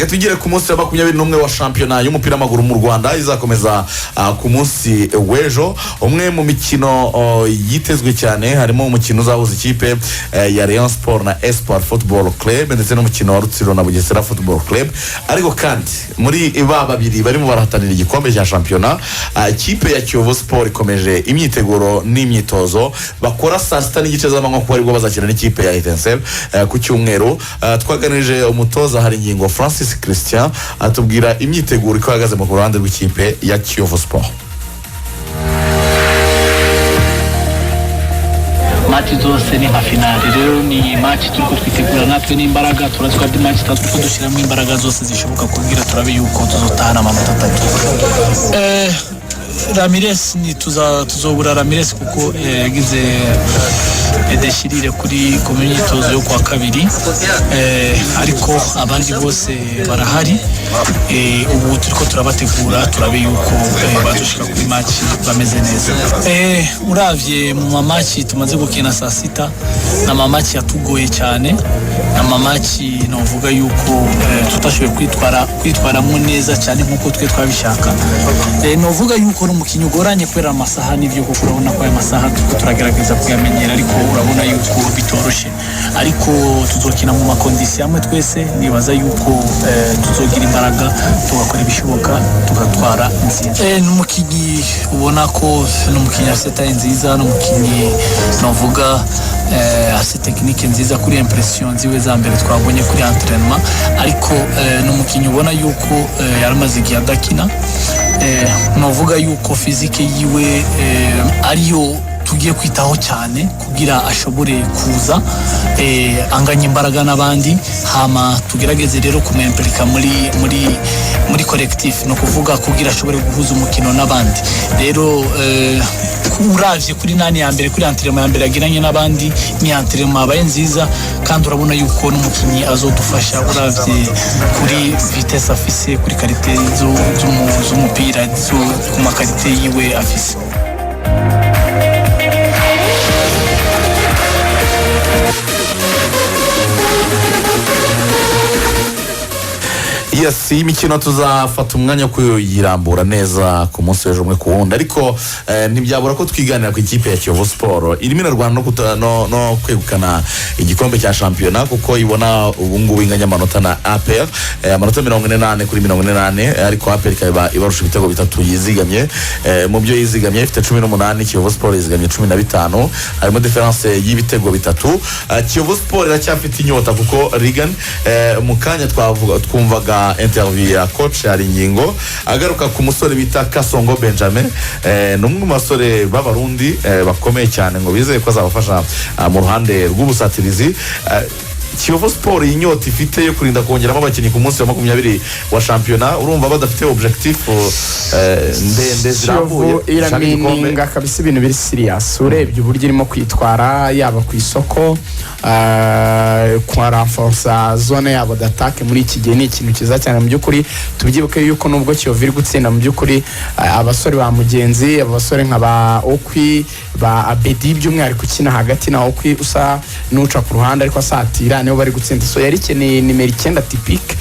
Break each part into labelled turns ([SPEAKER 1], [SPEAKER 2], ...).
[SPEAKER 1] Reka tugere ku munsi wa 21 wa shampiyona y'umupira w'amaguru mu Rwanda izakomeza ku munsi w'ejo. Umwe mu mikino yitezwe cyane harimo umukino uzahuza ikipe ya Rayon Sport na Espoir Football Club, ndetse n'umukino wa Rutsiro na Bugesera Football Club. Ariko kandi muri ba babiri barimo barahatanira igikombe cya shampiyona, ikipe ya Kiyovu Sport ikomeje imyiteguro n'imyitozo bakora saa 6:30 z'amanywa, kuko aribwo bazakina n'ikipe ya Etincelles ku cyumweru. Twaganirije umutoza Haringingo Francis Christian, atubwira imyiteguro uko ihagaze mu ruhande rw'ikipe ya Kiyovu Sport.
[SPEAKER 2] Match zose ni nka finale. Rero ni match turi twitegura natwe n'imbaraga. Turazi ko ari match itatu, ko dushyiramo imbaraga zose zishoboka kugira turabe yuko tuzotahana amanota 3. Ramirez ni tuzobura Ramirez kuko yagize déchirure ku myitozo yo kwa kabiri, ariko abandi bose barahari. Ubu turiko turabategura turabe yuko bazoshika kuri match bameze neza. Uravye mu ma match tumaze gukina saa sita, ni ama match yatugoye cyane, ni ama match novuga yuko tutashoboye kwitwaramo neza cyane nk'uko twe twabishaka. Novuga yuko ni umukinnyi ugoranye kubera amasaha n'ibyo, kuko urabona ko aya masaha turiko turagerageza kuyamenyera, ariko urabona yuko bitoroshe. Ariko tuzokina mu ma conditions amwe twese. Nibaza yuko tuzogira imbaraga, tugakora ibishoboka, tugatwara intsinzi. Ni umukinnyi ubona ko ni umukinnyi afite taille nziza, ni umukinnyi novuga afite technique nziza kuri impression ziwe za mbere twabonye kuri entraînement. Ariko ni umukinnyi ubona yuko yaramaze igihe adakina. Novuga yuko physique yiwe ariyo tugiye kwitaho cyane kugira ashobore kuza anganya imbaraga n'abandi. Hama tugerageze rero kumwempirika muri collectif, ni ukuvuga kugira ashobore guhuza umukino n'abandi. Rero uravye kuri nani ya mbere, kuri entraînement ya mbere yagiranye n'abandi, ni entraînement yabaye nziza, kandi urabona yuko n'umukinnyi azodufasha uravye kuri vitesse afise, kuri qualité z'umupira, ku ma qualités yiwe afise.
[SPEAKER 1] Yes, iyi mikino tuzafata umwanya wo kuyirambura neza ku munsi w'ejo, umwe ku wundi. Ariko ntibyabura ko twiganira ku ikipe ya Kiyovu Sport irimo irarwana no kwegukana igikombe cya shampiyona, kuko ibona ubu ngubu inganya amanota na APR, amanota 44 kuri 44, ariko APR ikaba ibarusha ibitego 3 yizigamye. Mu byo yizigamye ifite 18, Kiyovu Sport yizigamye 15, harimo différence y'ibitego 3. Kiyovu Sport iracyafite inyota, kuko Regan, mu kanya twavuga twumvaga interview ya coach Haringingo agaruka ku musore bita Kasongo Benjamin. Ni umwe mu basore b'Abarundi bakomeye cyane, ngo bizeye ko azabafasha mu ruhande rw'ubusatirizi. Kiyovu Sport, iyi nyota ifite yo kurinda kongeramo abakinnyi ku munsi wa 20 wa shampiyona, urumva badafite objectif ndende zirambuye
[SPEAKER 3] Kiyovu
[SPEAKER 1] zishaka igikombe?
[SPEAKER 3] iramininga kabisa ibintu biri serious urebye uburyo irimo kwitwara, yaba ku isoko, kwa renforcer zone yabo d'attaque muri iki gihe ni ikintu cyiza cyane. Mu by'ukuri tubyibuke yuko nubwo Kiyovu iri gutsinda, mu by'ukuri abasore ba Mugenzi, abasore nka ba Okwi, ba Abedi by'umwihariko ukina hagati na Okwi usa n'uca ku ruhande ariko asatira, nibo bari gutsinda. So yari ikeneye nimero 9 typique,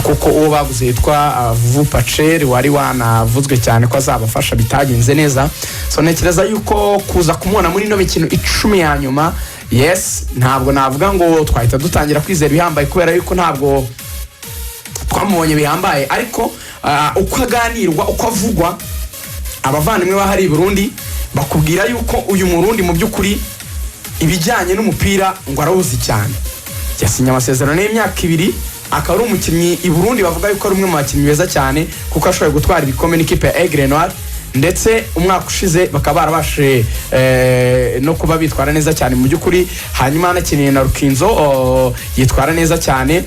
[SPEAKER 3] kuko uwo baguze yitwa Vuvu Paceri wari wanavuzwe cyane ko azabafasha bitagenze neza. So ntekereza yuko kuza kumubona muri ino mikino 10 ya nyuma, yes, ntabwo navuga ngo twahita dutangira kwizera ibihambaye, kubera yuko ntabwo twamubonye bihambaye. Ariko uko aganirwa, uko avugwa, abavandimwe bahari i Burundi bakubwira yuko uyu Murundi mu by'ukuri ibijyanye n'umupira ngo arawuzi cyane. Yasinye amasezerano y'imyaka 2, akaba ari umukinnyi i Burundi bavuga yuko ari umwe mu bakinnyi beza cyane, kuko ashoboye gutwara ibikombe n'ikipe ya Aigle Noir, ndetse umwaka ushize bakaba barabashije no kuba bitwara neza cyane mu by'ukuri. Hanyuma anakiniye na Rukinzo, yitwara neza cyane,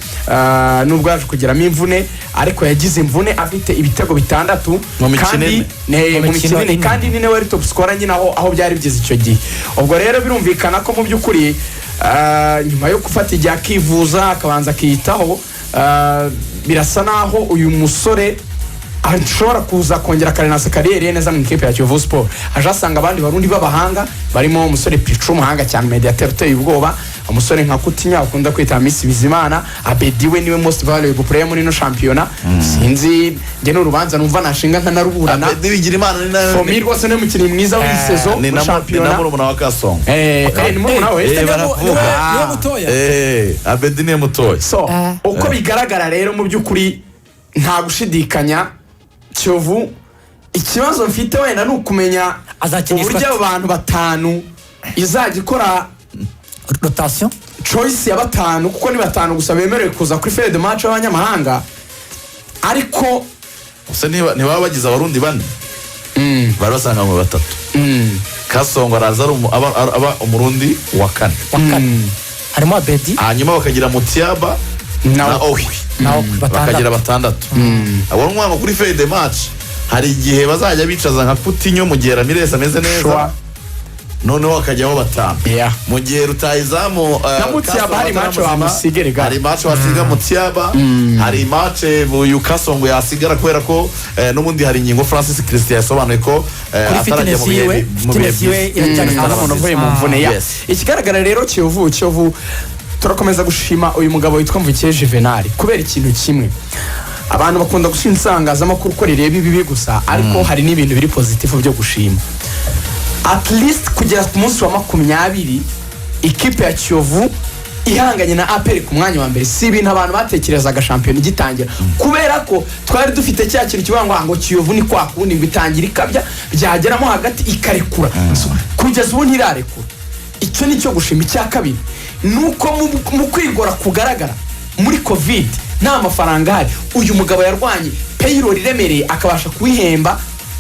[SPEAKER 3] nubwo yaje kugiramo imvune, ariko yagize imvune afite ibitego 6
[SPEAKER 1] Mu mikino
[SPEAKER 3] kandi
[SPEAKER 1] ine.
[SPEAKER 3] mu
[SPEAKER 4] Mu
[SPEAKER 3] mikino
[SPEAKER 4] mikino
[SPEAKER 3] ine
[SPEAKER 4] ine.
[SPEAKER 3] Kandi ni nawe wari top scorer nyine aho byari bigeze icyo gihe. Ubwo rero birumvikana ko mu by'ukuri nyuma yo gufata igihe akivuza, akabanza akiyitaho, birasa naho uyu musore ashobora kuza kongera akarenasa carrière ye neza mu ikipe ya Kiyovu Sport. Aje asanga abandi Barundi b'abahanga barimo umusore Pichu, umuhanga cyane, médiateur uteye ubwoba. Umusore nka Kutinya ukunda kwita Miss Bizimana Abedi, we niwe most valuable player muri ino shampiyona. Sinzi, njye ni urubanza numva nashinga nkanaruburana.
[SPEAKER 1] Abedi Bigirimana ni na
[SPEAKER 3] For me rwose niwe mukinnyi mwiza w'iyi saison
[SPEAKER 1] ni
[SPEAKER 3] muri
[SPEAKER 1] na ni na
[SPEAKER 3] shampiyona.
[SPEAKER 1] Murumuna wa Kasongo.
[SPEAKER 3] Ni murumuna we.
[SPEAKER 1] Baravuga.
[SPEAKER 4] Niwe mutoya.
[SPEAKER 1] Abedi niwe mutoya.
[SPEAKER 3] So uko bigaragara rero, mu by'ukuri nta gushidikanya, Kiyovu, ikibazo mfite wenda ni ukumenya
[SPEAKER 4] Azakinishwa
[SPEAKER 3] uburyo
[SPEAKER 4] ate?
[SPEAKER 3] abo bantu batanu izajya ikora
[SPEAKER 4] rotation.
[SPEAKER 3] Choice ya batanu, kuko ni batanu gusa bemerewe kuza kuri feuille de match y'abanyamahanga, ariko
[SPEAKER 1] Gusa niba ntibaba bagize Abarundi bane, bari basanga mu batatu, Kasongo araza ari aba Umurundi wa kane.
[SPEAKER 4] Wa kane harimo Abedi.
[SPEAKER 1] Hanyuma bakagira Mutiaba na Okwi.
[SPEAKER 4] Nawe
[SPEAKER 1] Bakagira
[SPEAKER 4] batandatu.
[SPEAKER 1] batandatu. Abo ni umwaka kuri feuille de match, hari igihe bazajya bicaza nka Kutinyo mu gihe Ramirez ameze neza, noneho hakajyaho batanu mu gihe rutayizamu
[SPEAKER 3] Na Mutiaba
[SPEAKER 1] Kasongo
[SPEAKER 3] hari match
[SPEAKER 1] ataramuzima,
[SPEAKER 3] bamusiga erega.
[SPEAKER 1] Hari match wasiga Mutiaba, hari match uyu Kasongo yasigara, kubera ko n'ubundi hari ingingo Francis Christian yasobanuye ko
[SPEAKER 4] Kuri
[SPEAKER 1] atarajya
[SPEAKER 4] fitness
[SPEAKER 1] mu bihe
[SPEAKER 4] yiwe,
[SPEAKER 1] mu bihe
[SPEAKER 4] fitness yiwe
[SPEAKER 1] byiza.
[SPEAKER 4] iracyari
[SPEAKER 3] Nta n'umuntu uvuye mu mvune ya. Ikigaragara rero, Kiyovu turakomeza gushima uyu mugabo witwa Mvukiye Juvenal kubera ikintu kimwe. Abantu bakunda gushinja itangazamakuru ko rireba ibibi gusa, ariko hari n'ibintu biri positif byo gushima. At least kugera ku munsi wa 20, ikipe ya Kiyovu ihanganye na APR ku mwanya wa mbere, si ibintu abantu batekerezaga shampiyona igitangira, kubera ko twari dufite cya kintu kivuga ngo Kiyovu ni kwa kundi, ngo itangira ikabya, byageramo hagati ikarekura. So, kugeza ubu ntirarekura. Icyo ni cyo gushima. Icya kabiri ni uko mu kwigora kugaragara muri COVID, nta mafaranga ahari, uyu mugabo yarwanye payroll iremereye akabasha kuyihemba,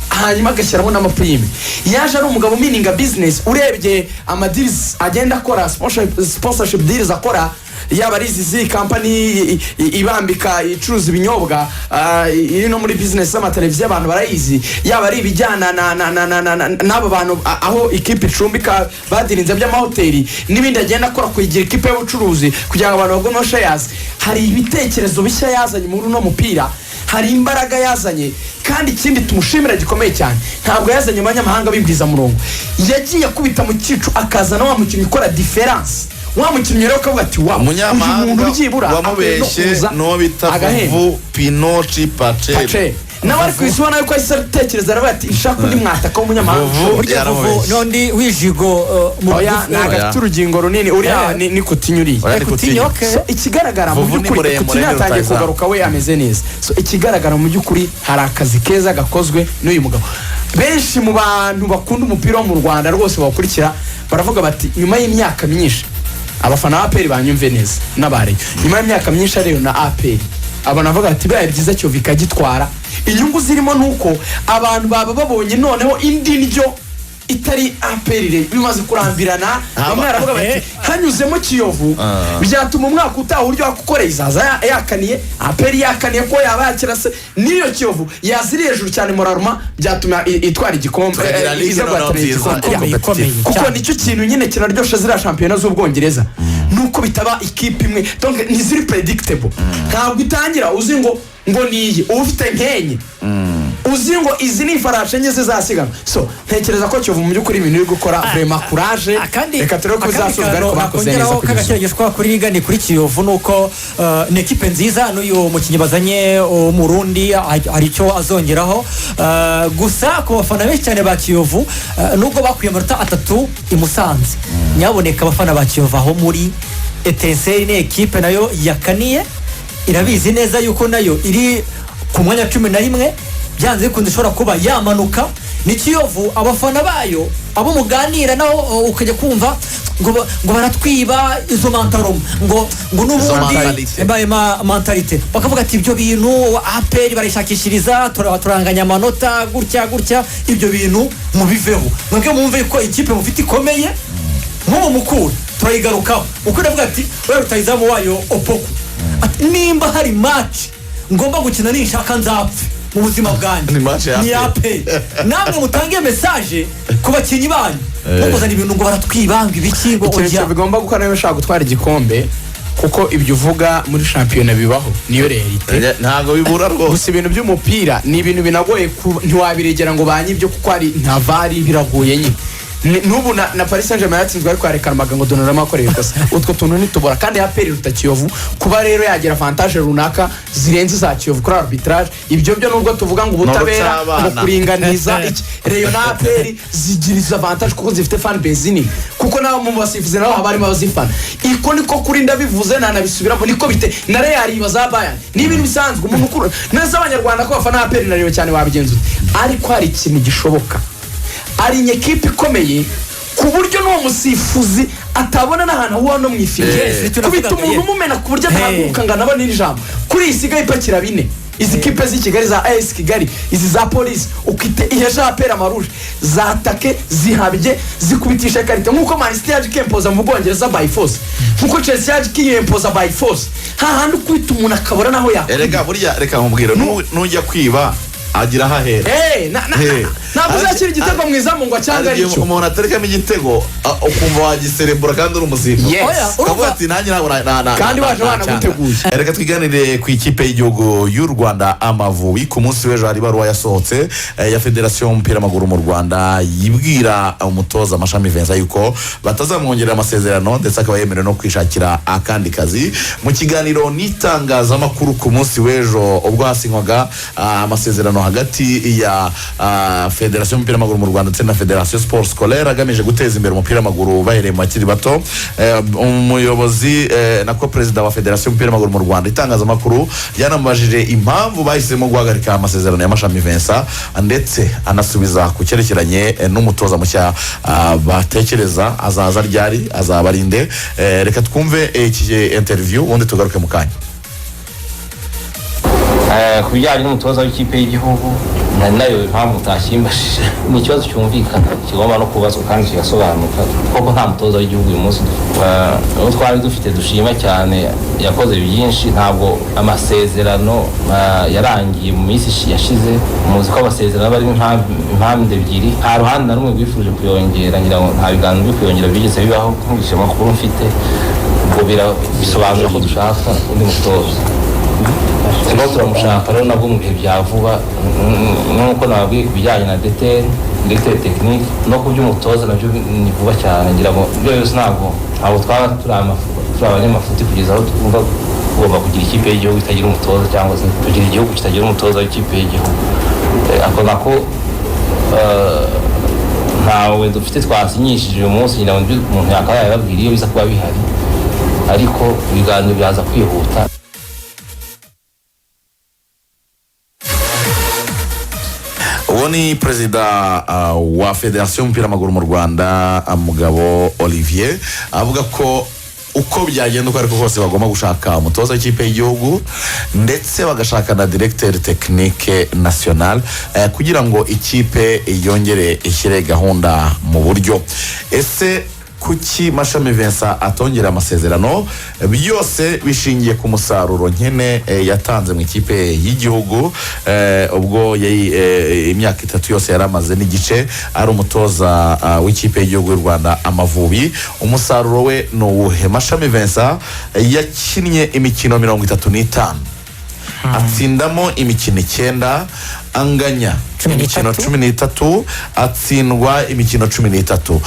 [SPEAKER 3] hanyuma agashyiramo n'ama prime. Yaje ari umugabo umininga business. Urebye ama deals agenda akora, sponsorship deals akora, yaba ari izi ziri company ibambika, icuruza ibinyobwa, iri no muri business z'amateleviziyo, abantu barayizi, yaba ari ibijyana n'abo bantu aho ikipe icumbika badirinze by'amahoteli n'ibindi agenda akora kuyigira ikipe y'ubucuruzi kugira ngo abantu baguremo shares. Hari ibitekerezo bishya yazanye muri uno mupira, hari imbaraga yazanye. Kandi ikindi tumushimira gikomeye cyane, ntabwo yazanye abanyamahanga bibwiza murongo, yagiye akubita mu cyicu akazana wa mukinnyi ukora différence, wa mukinnyi rero ukavuga ati: "Wa uyu muntu
[SPEAKER 1] Umunyamahanga
[SPEAKER 3] byibura akwiye no
[SPEAKER 1] wamubeshye
[SPEAKER 3] kuza
[SPEAKER 1] n'uwo bita
[SPEAKER 3] agahemba."
[SPEAKER 1] Vuvu Pinoci Paceri.
[SPEAKER 3] Pace nawe ari ku isi, ubona yuko ahise atekereza, aravuga ati: "Nshaka undi mwataka w'umunyamahanga."
[SPEAKER 1] Vuvu
[SPEAKER 4] Burya Vuvu
[SPEAKER 1] yaramubeshye.
[SPEAKER 4] n'undi w'ijigo mu
[SPEAKER 3] Oya,
[SPEAKER 4] bugufi.
[SPEAKER 3] ntabwo
[SPEAKER 1] Oya.
[SPEAKER 3] afite urugingo runini uriya.
[SPEAKER 4] Eh.
[SPEAKER 3] Ni Kutinyo uriya.
[SPEAKER 1] Oya, ni
[SPEAKER 4] Coutinho,
[SPEAKER 1] Coutinho.
[SPEAKER 4] okay.
[SPEAKER 3] So, ikigaragara mu
[SPEAKER 1] Vuvu ni
[SPEAKER 3] by'ukuri,
[SPEAKER 1] muremure,
[SPEAKER 3] Coutinho
[SPEAKER 1] ni
[SPEAKER 3] yatangiye
[SPEAKER 1] rutahizamu.
[SPEAKER 3] kugaruka, we ameze neza. So ikigaragara mu by'ukuri, hari akazi keza gakozwe n'uyu mugabo. Benshi mu bantu bakunda umupira wo mu Rwanda rwose bawukurikira baravuga bati nyuma y'imyaka myinshi, abafana ba APR banyumve neza n'abareyo, nyuma y'imyaka myinshi ariyo na APR, abantu bavuga bati bibaye byiza Kiyovu ikagitwara. Inyungu zirimo ni uko abantu baba babonye noneho indi ndyo itari APR bimaze kurambirana. Bamwe baravuga bati hanyuzemo Kiyovu byatuma umwaka utaha uburyo wakukoreye izaza yakaniye APR, yakaniye ko yaba yakira se n'iyo Kiyovu yaziri hejuru cyane moraruma, byatuma itwara igikombe,
[SPEAKER 1] Tukagira ligue
[SPEAKER 3] iza
[SPEAKER 1] noneho
[SPEAKER 3] guhatanira
[SPEAKER 1] nziza,
[SPEAKER 3] igikombe.
[SPEAKER 4] Ikomeye, ikomeye
[SPEAKER 3] Kuko
[SPEAKER 4] cyane.
[SPEAKER 3] nicyo kintu nyine kinaryosha ziriya shampiyona z'Ubwongereza, nuko bitaba ikipe imwe, donc ntiziri predictable. Ntabwo itangira uzi ngo niyi, uba ufite nkenye uzi ngo izi ni ifarashi enye zizasiganwa. So ntekereza ko Kiyovu mu by'ukuri ibintu iri gukora, vraiment courage.
[SPEAKER 4] Akandi
[SPEAKER 3] Reka turebe ko
[SPEAKER 4] akandi
[SPEAKER 3] bizasozwa, ariko
[SPEAKER 4] kantu
[SPEAKER 3] bakoze neza
[SPEAKER 4] nakongeraho
[SPEAKER 3] kugeza ubu.
[SPEAKER 4] k'agakiragishwa kuri liga ni kuri Kiyovu, ni uko ni ekipe nziza, n'uyu mukinnyi bazanye Umurundi hari icyo azongeraho. Gusa ku bafana benshi cyane ba Kiyovu, nubwo bakuye amanota 3 i Musanze, nyaboneka abafana ba Kiyovu aho muri Etincelles, ni ekipe nayo yakaniye, irabizi neza yuko nayo iri ku mwanya wa 11, byanze bikunze ishobora kuba yamanuka. Ni Kiyovu abafana bayo abo muganira naho ukajya kumva ngo baratwiba, izo mantaromo ngo n'ubundi
[SPEAKER 1] Mentalité.
[SPEAKER 4] Mentalité, bakavuga ati ibyo bintu APR barishakishiriza, turanganya amanota gutya gutya. Ibyo bintu mubiveho, mwebwe mwumve ko ikipe mufite ikomeye. Nk'ubu Mukura turayigarukaho, Mukura avuga ati uriya rutayizamu wayo Opoku, ati nimba hari match ngomba gukina ninshaka nzapfe mu buzima bwanjye
[SPEAKER 1] Ni match ya
[SPEAKER 4] ni
[SPEAKER 1] APR.
[SPEAKER 4] APR. Namwe mutange message ku bakinnyi banyu, mukuzana ibintu ngo baratwiba, ngo ibiki, ngo
[SPEAKER 3] Ikintu
[SPEAKER 4] oya.
[SPEAKER 3] Kiyovu igomba gukora niba ishaka gutwara igikombe, kuko ibyo uvuga muri shampiyona bibaho, niyo réalité.
[SPEAKER 1] Ntabwo bibura rwose.
[SPEAKER 3] Gusa ibintu by'umupira ni ibintu binagoye, ntiwabiregera ngo banye ibyo, kuko hari nta VAR, biragoye nyine. N'ubu na Paris Saint-Germain yatsinzwe, ariko yarekanamaga ngo Donnarumma akoreye ikosa. Utwo tuntu ntitubura. Kandi APR iruta Kiyovu kuba rero yagira avantage runaka zirenze iza Kiyovu kuri arbitrage. Ibyo byo, nubwo tuvuga ngo ubutabera,
[SPEAKER 1] Urucabana.
[SPEAKER 3] ngo kuringaniza iki, Rayon na APR zigira izo avantage kuko zifite fan base nini, kuko nabo mu basifuzi nabo haba harimo abazifana. Iko niko kuri, ndabivuze nanabisubiramo, niko bite na Real iba za Bayern, ni ibintu bisanzwe. Umuntu ukuru neza, Abanyarwanda ko bafana APR na Rayon cyane, wabigenza ute? Ariko hari ikintu gishoboka, ari ikipe ikomeye ku buryo n'uwo musifuzi atabona n'ahantu ahura no mu ifiri.
[SPEAKER 4] Yes,
[SPEAKER 3] kubita umuntu umumena ku buryo atahaguruka ngo anabone iri jambo. Kuri iyi isigaye ipakira bine, izi kipe z'i Kigali, za AS Kigali, izi za Polisi, ukite ihesha APR amarouge, zatake zihabye, zikubitisha ikarita, nk'uko Man City yaje ikempoza mu Bwongereza by force, nk'uko Chelsea yaje ikiyempoza by force, hahandi ukubita umuntu akabura n'aho yakwiba.
[SPEAKER 1] Erega burya, reka nkubwire, nujya kwiba agira aho ahera.
[SPEAKER 3] Eh, ntabwo uzakira igitego mu izamu ngo acyanga.
[SPEAKER 1] Hari
[SPEAKER 3] ari
[SPEAKER 1] igihe
[SPEAKER 3] cyo
[SPEAKER 1] umuntu aterekamo igitego, ukumva wagiserebura kandi uri umusifuzi.
[SPEAKER 3] Yes.
[SPEAKER 4] Oya,
[SPEAKER 1] ukavuga
[SPEAKER 4] urumva-
[SPEAKER 1] ati nanjye ntabwo
[SPEAKER 3] Kandi waje wanaguteguye.
[SPEAKER 1] Reka twiganire ku ikipe y'igihugu y'u Rwanda, Amavubi. Ku munsi w'ejo hari ibaruwa yasohotse ya Federasiyo y'umupira w'amaguru mu Rwanda, yibwira umutoza Mashami Vincent yuko batazamwongerera amasezerano, ndetse akaba yemerewe no kwishakira akandi kazi. Mu kiganiro n'itangazamakuru ku munsi w'ejo, ubwo hasinywaga amasezerano hagati ya Federasiyo y'umupira w'amaguru mu Rwanda ndetse na Federasiyo Sport Scolaire, agamije guteza imbere umupira w'amaguru bahereye mu bakiri bato, umuyobozi, nako perezida wa Federasiyo y'umupira w'amaguru mu Rwanda, itangazamakuru ryanamubajije impamvu bahisemo guhagarika amasezerano ya Mashami Vincent, ndetse anasubiza ku cyerekeranye n'umutoza mushya batekereza, azaza ryari, azaba ari nde. Reka twumve iki interview, ubundi tugaruke mu kanya.
[SPEAKER 5] Ku bijyanye n'umutoza w'ikipe y'igihugu, nari nayo impamvu utakimbajije. Ni ikibazo cyumvikana, kigomba no kubazwa kandi kigasobanuka, kuko nta mutoza w'igihugu uyu munsi dufite. Uwo twari dufite dushima cyane yakoze byinshi, ntabwo amasezerano yarangiye mu minsi yashize. Muzi ko amasezerano aba arimo impamvu ebyiri, nta ruhande na rumwe rwifuje kuyongera. Ngira ngo nta biganiro byo kuyongera byigeze bibaho nkurikije amakuru mfite. Ubwo bisobanura ko dushaka undi mutoza, turimo turamushaka rero nabwo mu bihe bya vuba. Nk'uko nababwiye ku bijyanye na DTN, directeur technique, no ku by'umutoza nabyo ni vuba cyane. Ngira ngo ibyo byose ntabwo twaba turi abanyamafuti kugeza aho twumva tugomba kugira ikipe y'igihugu itagira umutoza, cyangwa se kugira igihugu kitagira umutoza w'ikipe y'igihugu. Ako nako, ntawe dufite twasinyishije uyu munsi. Ngira ngo ibyo umuntu yakabaye yababwira iyo biza kuba bihari, ariko ibiganiro byaza kwihuta.
[SPEAKER 1] Uwo ni perezida wa Federasiyo y'umupira w'amaguru mu Rwanda, Mugabo Olivier, avuga ko uko byagenda uko ariko kose bagomba gushaka umutoza w'ikipe y'igihugu, ndetse bagashaka na directeur technique national, kugira ngo ikipe yongere ishyire gahunda mu buryo. Ese kuki Mashami Vincent atongera amasezerano? Byose bishingiye ku musaruro nkene yatanze mu ikipe y'igihugu, ubwo yari imyaka 3 yose yari amaze n'igice ari umutoza w'ikipe y'igihugu y'u Rwanda, Amavubi. Umusaruro we ni uwuhe? Mashami Vincent yakinnye imikino 35, atsindamo imikino icyenda, anganya
[SPEAKER 4] 13.
[SPEAKER 1] imikino 13, atsindwa imikino 13.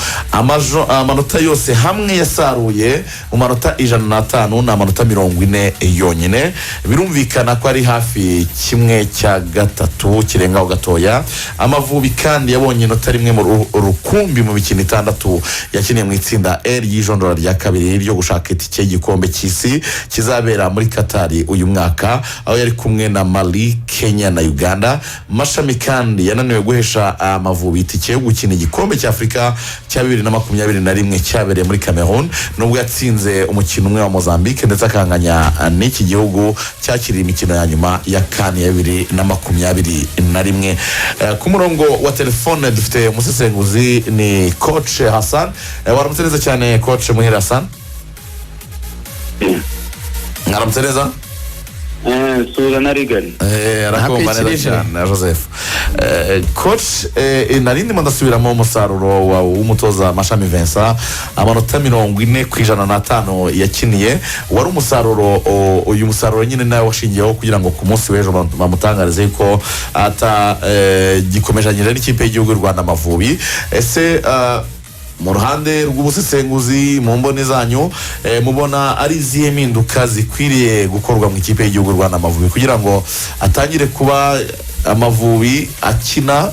[SPEAKER 1] Amanota yose hamwe yasaruye mu manota 105 ni amanota 40 yonyine. Birumvikana ko ari hafi kimwe cya gatatu kirengaho gatoya. Amavubi kandi yabonye inota rimwe mu rukumbi mu mikino itandatu yakiniye mu itsinda R y'ijonjora rya kabiri ryo gushaka itike y'igikombe cy'isi kizabera muri Katari uyu mwaka, aho yari kumwe na Mali, Kenya na Uganda. Mashami kandi yananiwe guhesha Amavubi itike yo gukina igikombe cy'Afurika cya 2021 cyabereye muri Cameroon, nubwo yatsinze umukino umwe wa Mozambique ndetse akanganya n'iki gihugu cyakiriye imikino ya nyuma ya CAN ya 2021. Ku murongo wa telefone dufite umusesenguzi, ni coach Hassan. Waramutse neza cyane, coach Muhire Hassan, mwaramutse neza.
[SPEAKER 6] Sura na Rigani.
[SPEAKER 1] Arakumva neza
[SPEAKER 3] Ntakwikirije.
[SPEAKER 1] cyane na Joseph. Coach, nari ndimo ndasubiramo umusaruro w'umutoza Mashami Vincent, amanota 40 ku 105 yakiniye, wari umusaruro uyu musaruro nyine nawe washingiyeho kugira ngo ku munsi w'ejo bamutangarize yuko atagikomeje n'ikipe y'igihugu y'u Rwanda, Amavubi. Ese Mu ruhande rw'ubusesenguzi, mu mboni zanyu, mubona ari izihe mpinduka zikwiriye gukorwa mu ikipe y'igihugu Rwanda Amavubi, kugira ngo atangire kuba Amavubi akina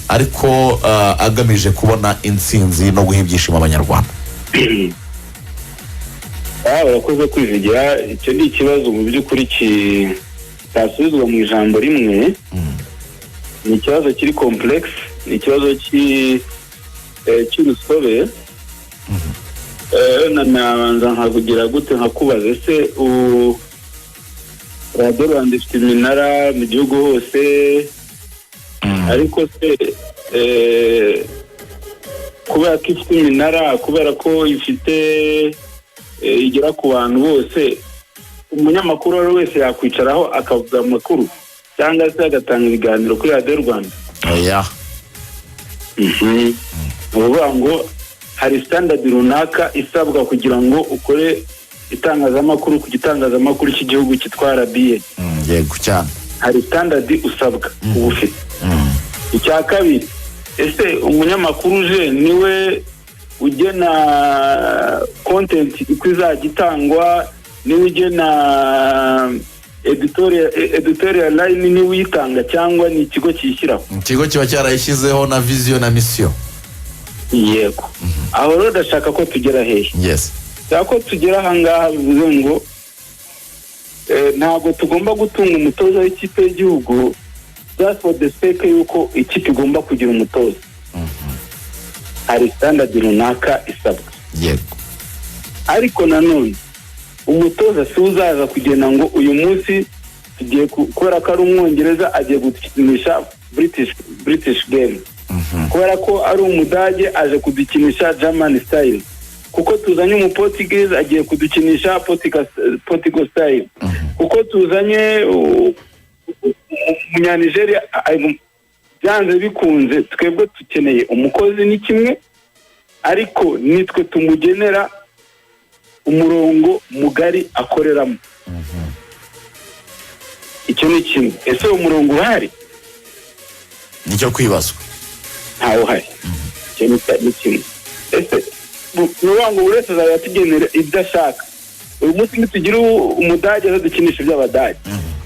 [SPEAKER 1] ariko agamije kubona intsinzi no guha ibyishimo Abanyarwanda?
[SPEAKER 6] Urakoze kwivugira. Icyo ni ikibazo mu by'ukuri kitasubizwa mu ijambo rimwe. Ni ikibazo kiri complexe, ni ikibazo cy'urusobe. Nabanza nkakugira gute, nkakubaza: ese Radiyo Rwanda ifite iminara mu gihugu hose, ariko se kubera ko ifite iminara, kubera ko ifite igera ku bantu bose, umunyamakuru uwo ari we wese yakwicaraho akavuga amakuru cyangwa se agatanga ibiganiro kuri Radiyo Rwanda?
[SPEAKER 1] Oya.
[SPEAKER 6] Ni ukuvuga ngo hari standard runaka isabwa kugira ngo ukore itangazamakuru ku gitangazamakuru cy'igihugu cyitwa RBA.
[SPEAKER 1] Yego cyane.
[SPEAKER 6] Hari standard usabwa kuba ufite. Icya kabiri, ese umunyamakuru uje niwe ugena content uko izajya itangwa? Niwe ugena editorial line? Niwe uyitanga cyangwa ni ikigo kiyishyiraho?
[SPEAKER 1] Ikigo kiba cyarayishyizeho na vision na mission.
[SPEAKER 6] Yego. Aho rero ndashaka ko tugera hehe? Ndashaka ko tugera ahangaha, bivuze ngo ntabwo tugomba gutunga umutoza w'ikipe y'igihugu just for the sake y'uko ikipe igomba kugira umutoza. Hari standard runaka isabwa. Ariko nanone umutoza si uzaza kugenda ngo uyu munsi tugiye kubera ko ari Umwongereza agiye gukinisha British game, kubera ko ari Umudage aje kudukinisha German style, kuko tuzanye Umuportuguese agiye kudukinisha Portugal style, kuko tuzanye Umunyanigeriya byanze bikunze twebwe dukeneye umukozi ni kimwe, ariko nitwe tumugenera umurongo mugari akoreramo. Icyo ni kimwe. Ese uwo murongo urahari?
[SPEAKER 1] Nicyo kwibazwa.
[SPEAKER 6] Ntawe uhari. Icyo ni kimwe. Ese ni ukuvuga ngo buri wese azajya atugenera ibyo ashaka? Uyu munsi nitugira Umudage azadukinisha iby'Abadage,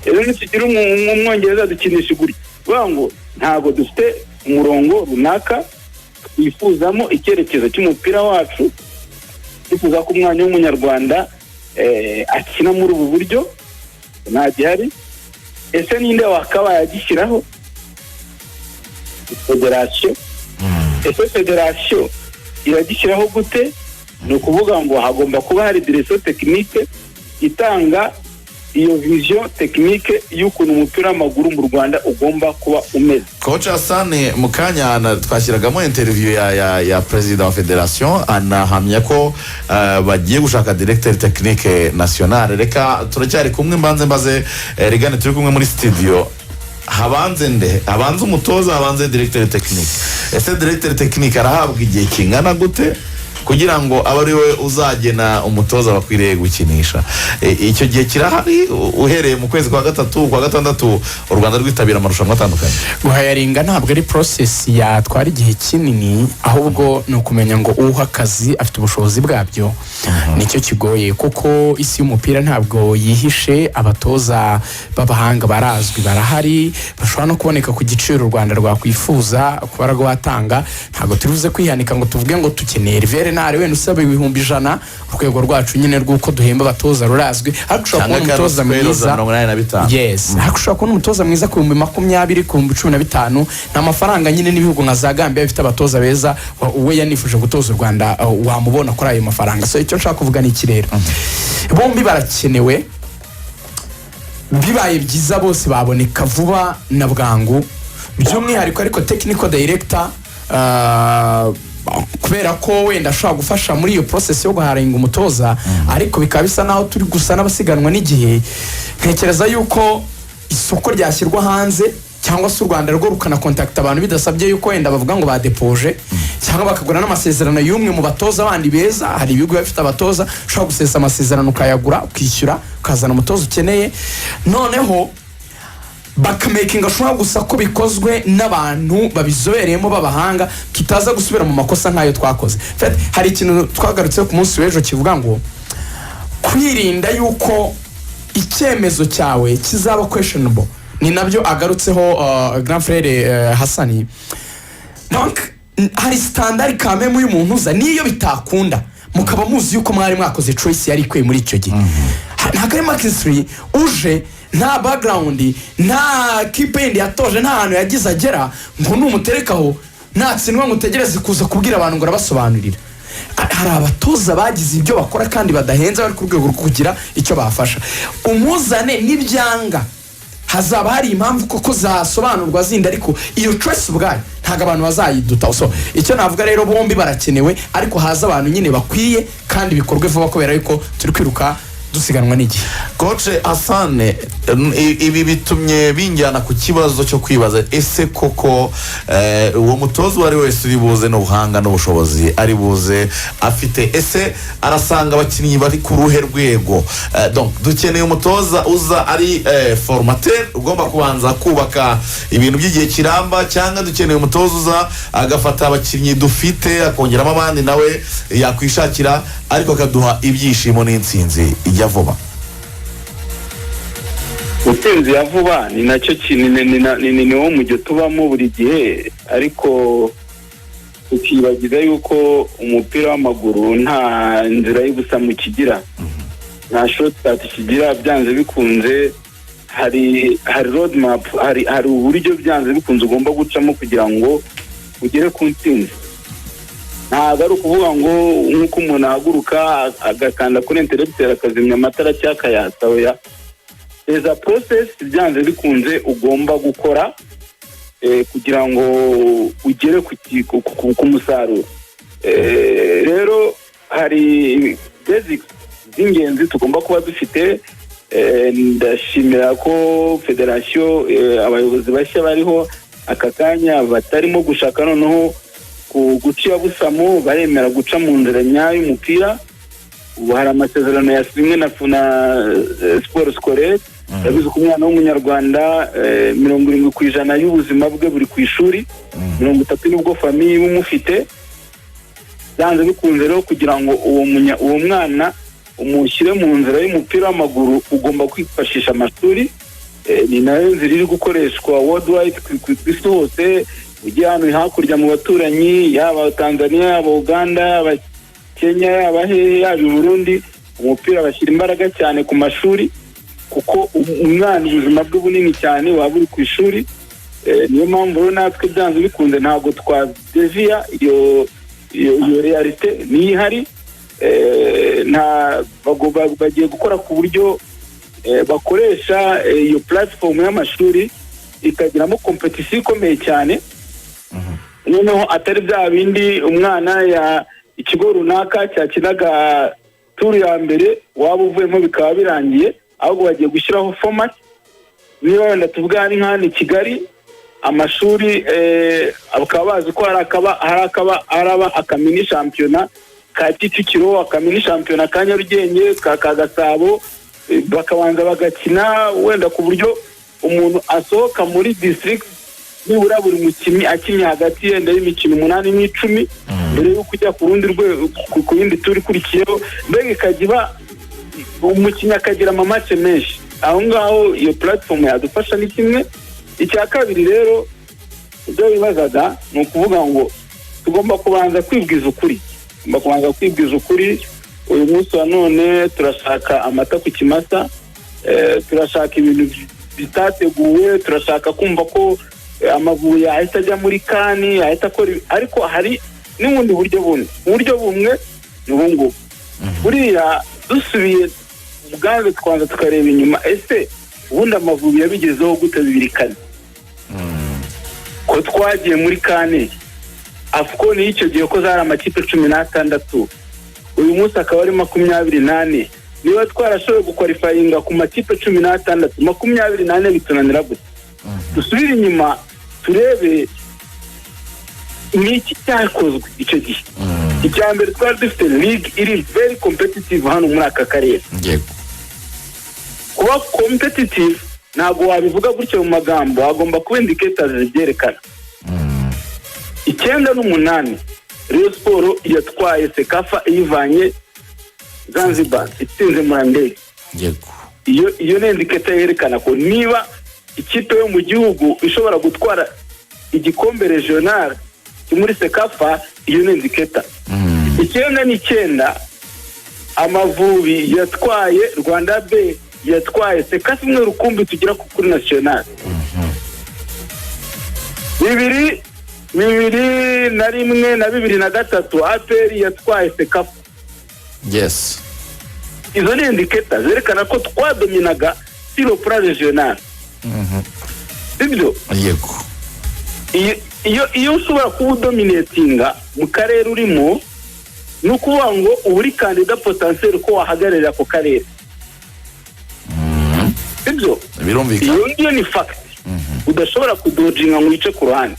[SPEAKER 6] ejo nitugira Umwongereza azadukinisha gutya. Bivuga ngo ntabwo dufite umurongo runaka twifuzamo icyerekezo cy'umupira wacu, twifuza ko umwana w'Umunyarwanda akina muri ubu buryo. Nta gihari. Ese ninde wakabaye agishyiraho? Federasiyo. Ese federasiyo iragishyiraho gute? Ni ukuvuga ngo hagomba kuba hari direction technique itanga iyo vision technique y'ukuntu umupira w'amaguru mu Rwanda ugomba kuba umeze.
[SPEAKER 1] Coach Hassan, mu kanya twashyiragamo interview ya perezida wa federation, anahamya ko bagiye gushaka directeur technique national. Reka turacyari kumwe, mbanze mbaze Rigane turi kumwe muri studio: habanze nde? Habanze umutoza, habanze directeur technique? Ese directeur technique arahabwa igihe kingana gute kugira ngo abe ari we uzagena umutoza bakwiriye gukinisha? Icyo gihe kirahari uhereye mu kwezi kwa gatatu, kwa gatandatu, u Rwanda rwitabira amarushanwa atandukanye?
[SPEAKER 3] Guhayaringa ntabwo ari process yatwara igihe kinini, ahubwo ni ukumenya ngo uha akazi afite ubushobozi bwabyo. Nicyo kigoye, kuko isi y'umupira ntabwo yihishe. Abatoza b'abahanga barazwi, barahari, bashobora no kuboneka ku giciro u Rwanda rwakwifuza kuba rwatanga. Ntabwo turi buze kwihanika ngo tuvuge ngo tukeneye Hervé Renard wenda usaba 100,000. Urwego rwacu nyine rw'uko duhemba abatoza rurazwi, ariko ushobora
[SPEAKER 1] Cyangwa
[SPEAKER 3] kubona umutoza
[SPEAKER 1] Carlos Queiroz
[SPEAKER 3] mwiza
[SPEAKER 1] 85.
[SPEAKER 3] Yes, ariko ushobora kubona umutoza mwiza ku 20,000, ku 15,000. Ni amafaranga nyine n'ibihugu nka za Gambia bifite abatoza beza. We yanifuje gutoza u Rwanda, wamubona kuri ayo mafaranga. So icyo nshaka kuvuga ni iki rero: bombi barakenewe. Bibaye byiza bose baboneka vuba na bwangu, by'umwihariko ariko technical director, kubera ko wenda ashobora gufasha muri iyo process yo guharinga umutoza, ariko bikaba bisa naho turi gusa n'abasiganwa n'igihe. Ntekereza yuko isoko ryashyirwa hanze, cyangwa se u Rwanda rwo rukanakontakita abantu bidasabye yuko wenda bavuga ngo badepoje, cyangwa bakagura n'amasezerano y'umwe mu batoza bandi beza. Hari ibihugu biba bifite abatoza ushobora gusesa amasezerano, ukayagura, ukishyura, ukazana umutoza ukeneye. Noneho Bakamakinga sure gusa ko bikozwe n'abantu babizobereyemo b'abahanga, tutaza gusubira mu makosa nk'ayo twakoze. En fait, hari ikintu twagarutseho ku munsi w'ejo kivuga ngo kwirinda yuko icyemezo cyawe kizaba questionable. Ni nabyo agarutseho grand frère Hasani. Donc hari standard kameme y'umuntu uza, niyo bitakunda mukaba muzi yuko mwari mwakoze choice yari ikwiye muri icyo gihe. Ntabwo ari McKinstry uje nta background, nta kipe yindi yatoje, nta hantu yagize agera, ngo numuterekaho natsindwa ngo utegereze kuza kubwira abantu ngo arabasobanurira. Hari abatoza bagize ibyo bakora kandi badahenze, bari ku rwego rwo kugira icyo bafasha. Umuzane, nibyanga hazaba hari impamvu koko zasobanurwa zindi, ariko iyo choice ubwayo ntabwo abantu bazayiduta. So icyo navuga rero, bombi barakenewe, ariko haza abantu nyine bakwiye kandi bikorwe vuba, kubera yuko turi kwiruka dusiganwa n'igihe.
[SPEAKER 1] Coach Asane, ibi bitumye binjyana ku kibazo cyo kwibaza: ese koko uwo mutoza uwo ari we wese uri buze n'ubuhanga n'ubushobozi ari buze afite, ese arasanga abakinnyi bari ku ruhe rwego? Donc dukeneye umutoza uza ari formateur, ugomba kubanza kubaka ibintu by'igihe kiramba, cyangwa dukeneye umutoza uza agafata abakinnyi dufite akongeramo abandi nawe yakwishakira, ariko akaduha ibyishimo n'intsinzi ijya vuba?
[SPEAKER 6] Intsinzi ya vuba ni nacyo kintu, ni wo mujyo tubamo buri gihe, ariko tukibagiza yuko umupira w'amaguru nta nzira y'ubusamu kigira, nta shortcut kigira. Byanze bikunze hari road map, hari uburyo byanze bikunze ugomba gucamo kugira ngo ugere ku ntsinzi. Ntabwo ari ukuvuga ngo nk'uko umuntu ahaguruka agakanda kuri interrupteur akazimya amatara cyangwa akayatsa. Oya, there's a process byanze bikunze ugomba gukora kugira ngo ugere ku musaruro. Rero hari basics z'ingenzi tugomba kuba dufite. Ndashimira ko federasiyo, abayobozi bashya bariho aka kanya batarimo gushaka noneho guca iyabusamo, baremera guca mu nzira nyayo y'umupira. Ubu hari amasezerano yasinywe na sport scolaire. Urabizi ko umwana w'Umunyarwanda 70% y'ubuzima bwe buri ku ishuri, 30 nibwo famille iba imufite. Byanze bikunze rero, kugira ngo uwo mwana umushyire mu nzira y'umupira w'amaguru, ugomba kwifashisha amashuri. Ni nayo nzira iri gukoreshwa worldwide, ku isi hose. Ujye hano hakurya mu baturanyi, yaba Tanzania, yaba Uganda, yaba Kenya, yaba hehe, yaba i Burundi, umupira bashyira imbaraga cyane ku mashuri, kuko umwana ubuzima bwe bunini cyane waba uri ku ishuri. Niyo mpamvu rero natwe byanze bikunze ntabwo twadeviya iyo réalité niyo ihari. Nta bagiye gukora ku buryo bakoresha iyo platform y'amashuri ikagiramo compétition ikomeye cyane, noneho atari bya bindi umwana ya ikigo runaka cyakinaga tour ya mbere, waba uvuyemo bikaba birangiye. Ahubwo bagiye gushyiraho format, niba wenda tuvuga ari nk'hano i Kigali, amashuri bakaba bazi ko hari akaba haraba akamini shampiyona ka Kicukiro, akamini shampiyona ka Nyarugenge, ka Gasabo, bakabanza bagakina wenda ku buryo umuntu asohoka muri district nibura buri mukinnyi akinnye hagati yenda y'imikino 8 n'10 mbere y'uko ujya ku rundi rwego, ku yindi tour ikurikiyeho. Mbega ikajya iba umukinnyi akagira amamatch menshi aho ngaho. Iyo platform yadufasha ni kimwe. Icya kabiri rero, ibyo bibazaga ni ukuvuga ngo tugomba kubanza kwibwiza ukuri, tugomba kubanza kwibwiza ukuri. Uyu munsi wa none turashaka amata ku kimasa, turashaka ibintu bitateguwe, turashaka kumva ko Amavubi yahita ajya muri CAN, yahita akora ariko hari n'ubundi buryo bundi. Uburyo bumwe ni ubu ngubu. Buriya dusubiye ubwanze twanza tukareba inyuma: ese ubundi Amavubi yabigezeho gute 2004, ko twagiye muri CAN, AFCON y'icyo gihe, ko zari amakipe 16, uyu munsi akaba ari 24? Niba twarashoboye guqualifyinga ku makipe 16, 24 bitunanira gute? Dusubire inyuma turebe ni iki cyakozwe icyo gihe. Icya mbere, twari dufite ligue iri very competitive hano muri aka karere. Kuba competitive Ntabwo wabivuga gutyo mu magambo, hagomba kuba indicators zibyerekana. 98, Rayon Sport yatwaye CECAFA iyivanye Zanzibar, itsinze Murandege. Iyo ni indicator yerekana ko niba ikipe yo mu gihugu ishobora gutwara igikombe regional muri CECAFA, iyo ni indicator. 99, Amavubi yatwaye Rwanda B, yatwaye CECAFA imwe rukumbi tugera kuri national. 2001 na 2003, APR yatwaye CECAFA. Izo ni indicator zerekana ko twadominaga sur le plan régional, sibyo?
[SPEAKER 1] Yego.
[SPEAKER 6] Iyo ushobora kuba udominatinga mu karere urimo, ni ukuvuga ngo uba uri candidat potentiel ko wahagararira ako karere, sibyo?
[SPEAKER 1] Birumvikana.
[SPEAKER 6] Iyo ngiyo ni fact udashobora kudodginga ngo wice ku ruhande.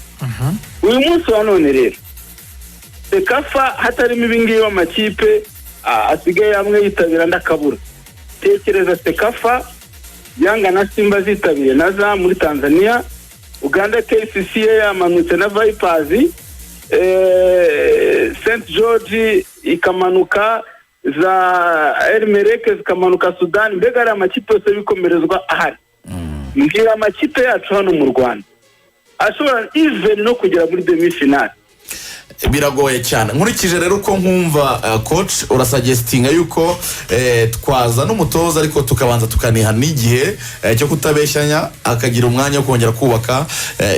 [SPEAKER 6] Uyu munsi wa none rero, CECAFA hatarimo ibingibi, amakipe asigaye amwe yitabira andi akabura. Tekereza CECAFA Yanga na Simba zitabiriye na za muri Tanzania, Uganda KCCA yamanutse na Vipers, St George ikamanuka, za Al Merreikh zikamanuka Sudani. Mbega ari amakipe yose y'ibikomerezwa ahari. Mbwira amakipe yacu hano mu Rwanda ashobora even no kugera muri demi finale.
[SPEAKER 1] Biragoye cyane. Nkurikije rero uko nkumva, coach, urasuggestinga yuko twaza n'umutoza, ariko tukabanza tukaniha n'igihe cyo kutabeshyanya, akagira umwanya wo kongera kubaka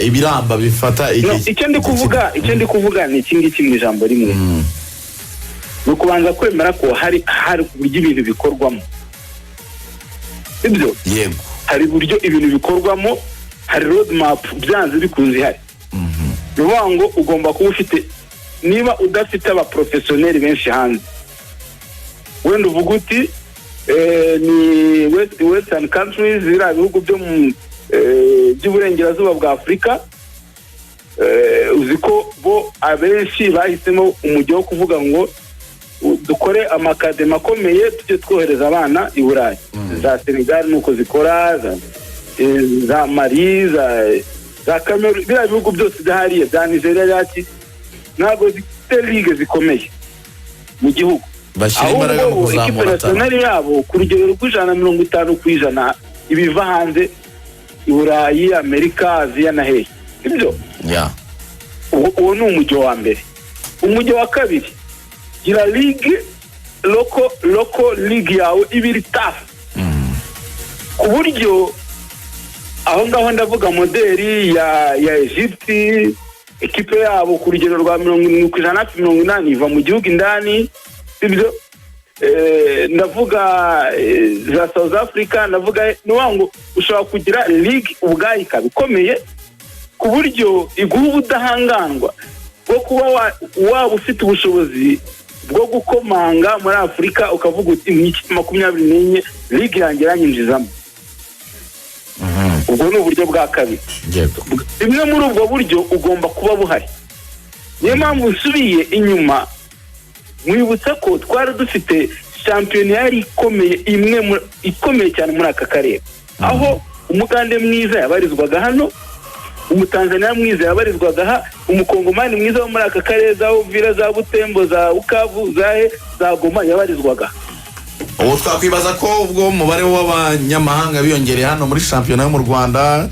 [SPEAKER 1] ibiramba bifata
[SPEAKER 6] No,
[SPEAKER 1] igihe.
[SPEAKER 6] Icyo ndi kuvuga ni iki ngiki mu ijambo rimwe: ni ukubanza kwemera ko hari uburyo ibintu bikorwamo, sibyo?
[SPEAKER 1] Yego.
[SPEAKER 6] Hari uburyo ibintu bikorwamo, hari road map byanze bikunze ihari. Ni ukuvuga ngo ugomba kuba ufite, niba udafite abaprofessionnel benshi hanze, wenda uvuga uti ni western countries, biriya bihugu byo mu by'uburengerazuba bwa Afurika, uzi ko bo abenshi bahisemo umujyo wo kuvuga ngo dukore amaacademy akomeye, tujye twohereza abana i Burayi. Za Senegal nuko zikora, za Mali, za Cameroon, biriya bihugu byose byahariye bya Nigeria yaki, ntabwo zifite ligue zikomeye mu gihugu.
[SPEAKER 1] Bashyira imbaraga mu
[SPEAKER 6] Ahubwo bo ekipe
[SPEAKER 1] kuzamura talent.
[SPEAKER 6] nationale yabo ku rugero rw'150% ibiva hanze, i Burayi, Amerika, Aziya na hehe, sibyo? Uwo ni umujyo wa mbere. Umujyo wa kabiri, gira ligue local league yawe iba iri tough, ku buryo aho ngaho ndavuga model ya Egypte. Ekipe yabo ku rugero rwa 70%, hafi 80, iva mu gihugu indani, sibyo? Ndavuga za South Africa, ndavuga, ni ukuvuga ngo ushobora kugira ligue ubwayo ikaba ikomeye ku buryo iguha ubudahangarwa bwo kuba waba ufite ubushobozi bwo gukomanga muri Afurika, ukavuga uti mu ikipe 24, ligue yanjye iranyinjizamo. Ubwo ni uburyo bwa kabiri. Bimwe muri ubwo buryo ugomba kuba buhari. Niyo mpamvu nsubiye inyuma mwibutsa ko twari dufite shampiyona yari ikomeye, imwe ikomeye cyane muri aka karere, aho Umugande mwiza yabarizwaga hano, Umutanzaniya mwiza yabarizwaga aha, Umukongomani mwiza wo muri aka karere, za Uvira, za Butembo, za Bukavu, za he, za Goma, yabarizwaga.
[SPEAKER 1] Ubu twakwibaza ko ubwo umubare w'abanyamahanga biyongereye hano muri shampiyona yo mu Rwanda,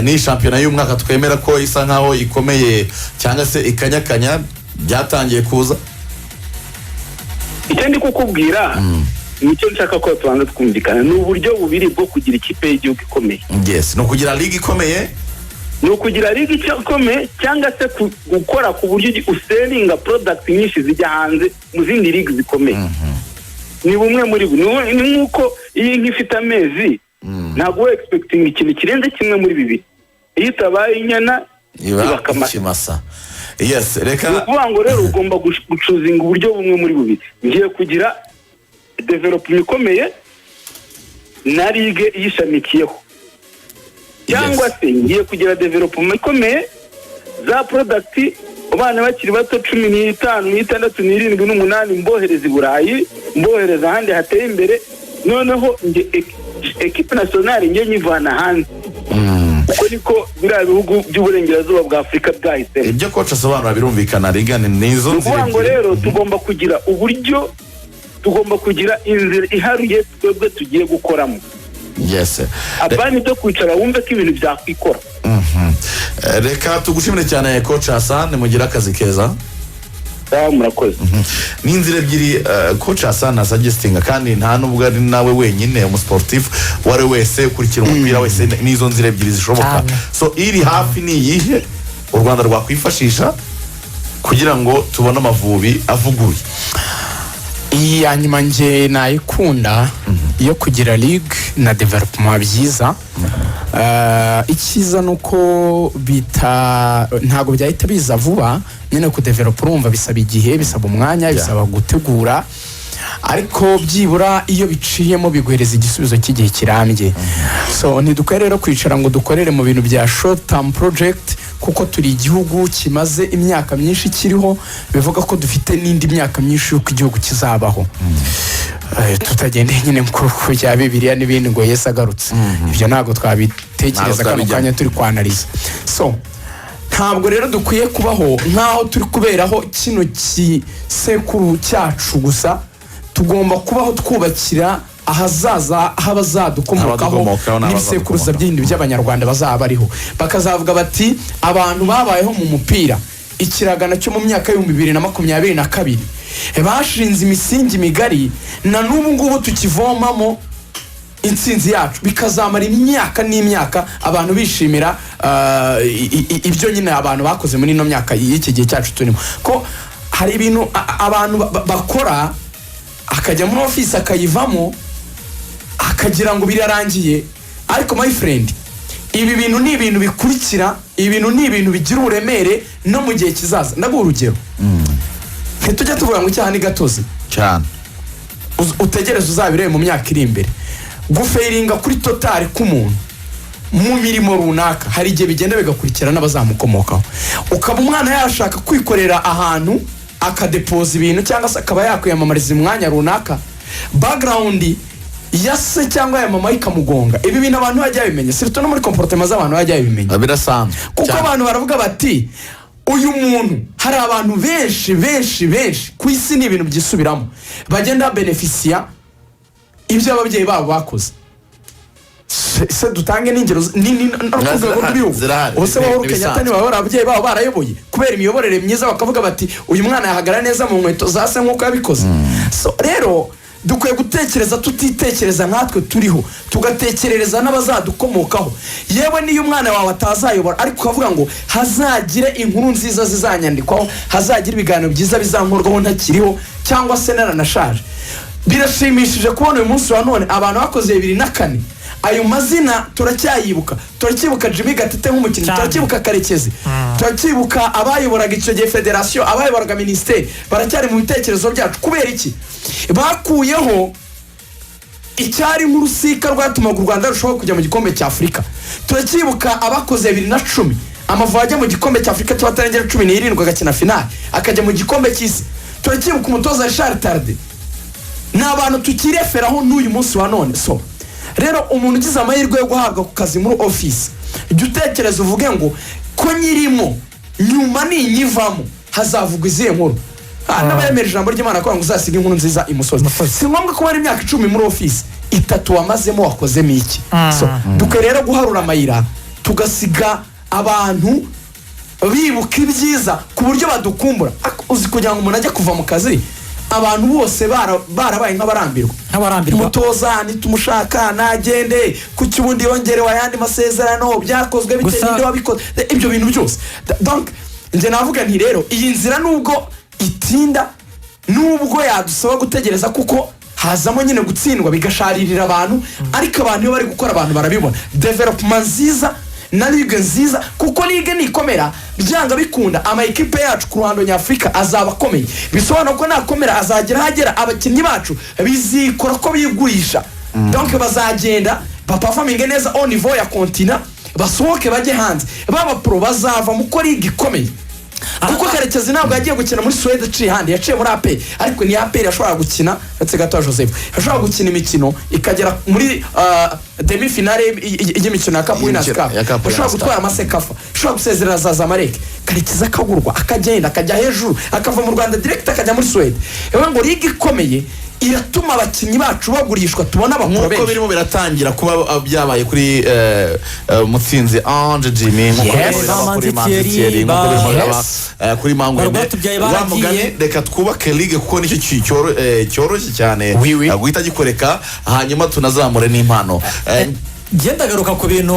[SPEAKER 1] ni shampiyona y'umwaka twemera ko isa nkaho ikomeye cyangwa se ikanyakanya, byatangiye kuza.
[SPEAKER 6] Icyo ndi kukubwira, nicyo nshaka ko tubanza twumvikana, ni uburyo bubiri bwo kugira ikipe y'igihugu ikomeye.
[SPEAKER 1] Yes, ni ukugira ligue ikomeye.
[SPEAKER 6] Ni ukugira ligue ikomeye cyangwa se gukora ku buryo usellinga product nyinshi zijya hanze mu zindi ligue zikomeye. Ni bumwe muri bo. Ni nk'uko iyo inka ifite amezi, ntabwo uba expecting ikintu kirenze kimwe muri bibiri. Iyo itabaye inyana,
[SPEAKER 1] iba
[SPEAKER 6] iba akamasa.
[SPEAKER 1] Ikimasa, yes. Reka
[SPEAKER 6] Ni ukuvuga ngo rero ugomba guchoosinga uburyo bumwe muri bubiri: ngiye kugira development ikomeye na ligue iyishamikiyeho, cyangwa se ngiye kugira development ikomeye, za product, abana bakiri bato, 15, 16, 17 n'8, mbohereza i Burayi, mbohereza ahandi hateye imbere. Noneho nge Équipe nationale njye nyivana hanze, kuko niko biriya bihugu by'uburengerazuba bwa Afurika bwahisemo.
[SPEAKER 1] Ibyo coach asobanura birumvikana, rigane nizo
[SPEAKER 6] Ni
[SPEAKER 1] nzira
[SPEAKER 6] ukuvuga ngo
[SPEAKER 1] ebyiri.
[SPEAKER 6] Rero tugomba kugira uburyo, tugomba kugira inzira iharuye twebwe tugiye gukoramo, apana ibyo kwicara wumve ko ibintu byakwikora.
[SPEAKER 1] Reka tugushimire cyane, coach Hassan, mugire akazi keza.
[SPEAKER 6] Sawa, murakoze.
[SPEAKER 1] Ni inzira ebyiri coach Hassan asuggestinga, kandi nta nubwo ari nawe wenyine, umusportif uwo ari we wese ukurikira umupira wese, n'izo nzira ebyiri zishoboka.
[SPEAKER 4] Cyane.
[SPEAKER 1] So iri hafi ni iyihe u Rwanda rwakwifashisha kugira ngo tubone Amavubi avuguruye?
[SPEAKER 3] Iyi ya nyuma njye nayikunda, yo kugira ligue na développement byiza. Icyiza ni uko bita ntabwo byahita biza vuba nyine. Kudevelopa urumva bisaba igihe, bisaba umwanya, bisaba gutegura, ariko byibura iyo biciyemo biguhereza igisubizo cy'igihe kirambye. So ntidukwiye rero kwicara ngo dukorere mu bintu bya short term project, kuko turi igihugu kimaze imyaka myinshi kiriho, bivuga ko dufite n'indi myaka myinshi y'uko igihugu kizabaho. Tutagendeye nyine ku bya Bibiliya n'ibindi ngo Yesu agarutse, ibyo ntabwo twabitekereza
[SPEAKER 1] Ntabwo
[SPEAKER 3] kano
[SPEAKER 1] twabijyamo.
[SPEAKER 3] kanya turi kwanariza. So ntabwo rero dukwiye kubaho nk'aho turi kuberaho kino kisekuru cyacu gusa. Tugomba kubaho twubakira ahazaza h'abazadukomokaho
[SPEAKER 1] Abadukomokaho
[SPEAKER 3] n'ibisekuruza
[SPEAKER 1] n'abazadukomokaho.
[SPEAKER 3] by'ibindi by'Abanyarwanda bazaba bariho, bakazavuga bati: "Abantu babayeho mu mupira ikiragano cyo mu myaka y'2022 bashinze imisingi migari na n'ubu ngubu tukivomamo intsinzi yacu", bikazamara imyaka n'imyaka abantu bishimira ibyo nyine abantu bakoze muri ino myaka y'iki gihe cyacu turimo. Ko hari ibintu abantu bakora, akajya muri ofisi akayivamo akagira ngo birarangiye, ariko my friend, ibi bintu ni ibintu bikurikira, ibi bintu ni ibintu bigira uburemere no mu gihe kizaza. Ndaguha urugero: ntitujya tuvuga ngo icyaha ni gatozi?
[SPEAKER 1] Cyane.
[SPEAKER 3] Utegereze uzabirebe mu myaka iri imbere. Gufailinga kuri total k'umuntu mu mirimo runaka, hari igihe bigenda bigakurikira n'abazamukomokaho. Ukaba umwana yashaka kwikorera ahantu akadepoza ibintu, cyangwa se akaba yakwiyamamariza umwanya runaka, background ya se cyangwa ya mama ikamugonga. Ibi bintu abantu bajya babimenya, surtout no muri comportement z'abantu bajya babimenya.
[SPEAKER 1] Birasanzwe
[SPEAKER 3] Kuko
[SPEAKER 1] cyane.
[SPEAKER 3] abantu baravuga bati: "Uyu muntu", hari abantu benshi benshi benshi ku isi, ni ibintu byisubiramo, bagenda babenefisiya ibyo ababyeyi babo bakoze. Se dutange n'ingero no ku rwego
[SPEAKER 1] Zirahari,
[SPEAKER 3] rw'ibihugu.
[SPEAKER 1] zirahari.
[SPEAKER 3] Ubuse
[SPEAKER 1] Ni
[SPEAKER 3] Uhuru Kenyatta
[SPEAKER 1] ibisanzwe.
[SPEAKER 3] niba bari ababyeyi babo barayoboye kubera imiyoborere myiza, bakavuga bati: "Uyu mwana yahagarara neza mu nkweto za se nk'uko yabikoze." So rero dukwiye gutekereza tutitekereza nkatwe turiho, tugatekerereza n'abazadukomokaho. Yewe niyo umwana wawe atazayobora, ariko ukavuga ngo hazagire inkuru nziza zizanyandikwaho, hazagire ibiganiro byiza bizankorwaho ntakiriho cyangwa se naranashaje. Birashimishije kubona uyu munsi wa none abantu bakoze 2004, ayo mazina turacyayibuka. Turacyibuka Jimmy Gatete nk'umukinnyi,
[SPEAKER 4] Cyane.
[SPEAKER 3] turacyibuka Karekezi, turacyibuka abayoboraga icyo gihe federasiyo, abayoboraga minisiteri, baracyari mu bitekerezo byacu. Kubera iki? Bakuyeho icyari nk'urusika rwatumaga u Rwanda rushaho kujya mu gikombe cya Afurika. Turacyibuka abakoze 2010, Amavubi ajya mu gikombe cya Afurika cy'abatarengera 17, agakina finale, akajya mu gikombe cy'isi. Turacyibuka umutoza Richard Tardy. Ni abantu tukireferaho n'uyu munsi wa none. So rero umuntu ugize amahirwe yo guhabwa ku kazi muri ofisi, jya utekereza uvuge ngo: "Ko nyirimo, nyuma ninyivamo hazavugwa izihe nkuru?" N'abayemera ijambo ry'Imana kugira ngo uzasige inkuru nziza imusozi, si ngombwa kuba ari imyaka 10 muri ofisi, 3 wamazemo wakozemo iki? So dukwiye rero guharura amayira, tugasiga abantu bibuka ibyiza ku buryo badukumbura. Uzi kugira ngo umuntu ajye kuva mu kazi, abantu bose barabaye nk'abarambirwa?
[SPEAKER 4] Nk'abarambirwa.
[SPEAKER 3] Umutoza nitumushaka nagende, kuki ubundi yongerewe ayandi masezerano, byakozwe bite, ninde wabikoze, ibyo bintu byose. Donc njye navuga nti rero iyi nzira, nubwo itinda, nubwo yadusaba gutegereza, kuko hazamo nyine gutsindwa bigasharirira abantu, ariko abantu iyo bari gukora abantu barabibona, développement nziza na ligue nziza, kuko ligue nikomera, byanga bikunda ama ekipe yacu ku ruhando nyafurika azaba akomeye. Bisobanura ko nakomera azagera ahagera abakinnyi bacu bizikora ko bigurisha, donc bazagenda baperforminge neza au niveau ya continent, basohoke bajye hanze, baba pro, bazava mu ko ligue ikomeye. Kuko Karekezi ntabwo yagiye gukina muri Suwede aciye ahandi, yaciye muri APR. Ariko ni APR yashobora gukina, uretse gato Joseph, yashobora gukina imikino ikagera muri demi finale y'imikino ya Cup Winners'
[SPEAKER 1] Y'imikino
[SPEAKER 3] Cup,
[SPEAKER 1] ya Cup
[SPEAKER 3] yashobora
[SPEAKER 1] Winners'
[SPEAKER 3] gutwara ama CECAFA, ashobora gusezerera za Zamalek. Karekezi akagurwa, akagenda, akajya hejuru, akava mu Rwanda direct akajya muri Suwede. Rero ngo ligue ikomeye iratuma abakinnyi bacu bagurishwa, tubona abakuru
[SPEAKER 1] Nk'uko
[SPEAKER 3] benshi.
[SPEAKER 1] birimo biratangira kuba byabaye kuri Mutsinzi Ange Jimmy, nk'uko birimo biraba kuri
[SPEAKER 4] Manzi
[SPEAKER 1] Manzi
[SPEAKER 4] Thierry,
[SPEAKER 1] Thierry, nk'uko birimo biraba kuri Mangwende.
[SPEAKER 4] Barwatubyaye
[SPEAKER 1] Wa
[SPEAKER 4] baragiye.
[SPEAKER 1] mugani, reka twubake ligue kuko nicyo cyoroshye cyane
[SPEAKER 3] Oui, oui.
[SPEAKER 1] guhita gikoreka, hanyuma tunazamure n'impano.
[SPEAKER 4] Ngenda garuka ku bintu